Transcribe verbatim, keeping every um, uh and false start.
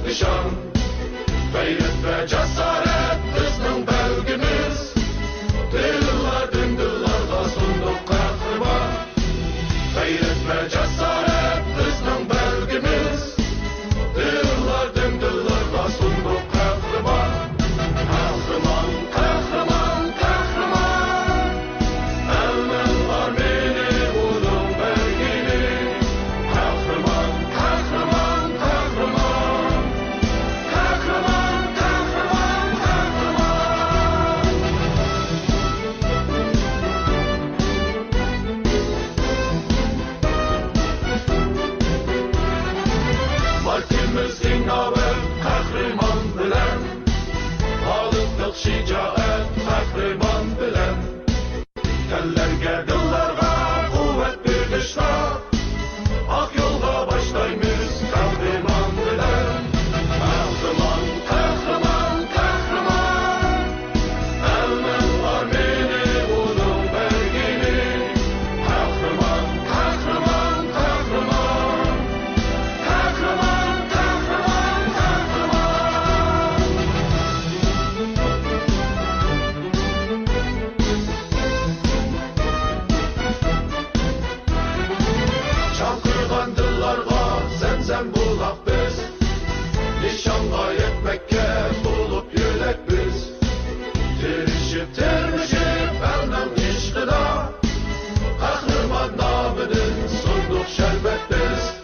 نىشان. غەيرەت ۋە جاسارەت بىزنىڭ بەلگىمىز. دىللاردىن دىللارغا سۇندۇق قەھرىمان. غەيرەت ۋە جاسارەت بىزنىڭ بەلگىمىز. دىللاردىن دىللارغا سۇندۇق قەھرىمان. قەھرىمان، قەھرىمان، قەھرىمان. ئەلمەن ئارمىنى ئۇنىڭ بەرگىنى. قەھرىمان، قەھرىمان، قەھرىمان. قەھرىمان، قەھرىمان، قەھرىمان. ماركىمىز ئىناۋەت قەھرىمان بىلەن، خالىقلىق شىجائەت قەھرىمان بىلەن. تەنلەرگە، دىللارغا قۇۋۋەت بېغىشلاپ، ئاق يولغا باشلايمىز قەھرىمان بىلەن. قەھرىمان، قەھرىمان، قەھرىمان. ئەلمەن ئارمىنى ئۇنىڭ بەرگىنى. قەھرىمان، قەھرىمان، قەھرىمان. قەھرىمان، قەھرىمان، قەھرىمان. چاقىرغان دىللارغا زەمزەم بۇلاق بىز. نىشانغا يەتمەككە بولۇپ يۆلەك بىز. تىرىشىپ، تىرمىشىپ ئەلنىڭ ئىشقىدا، قەھرىمان نامىدىن سۇندۇق شەربەت بىز.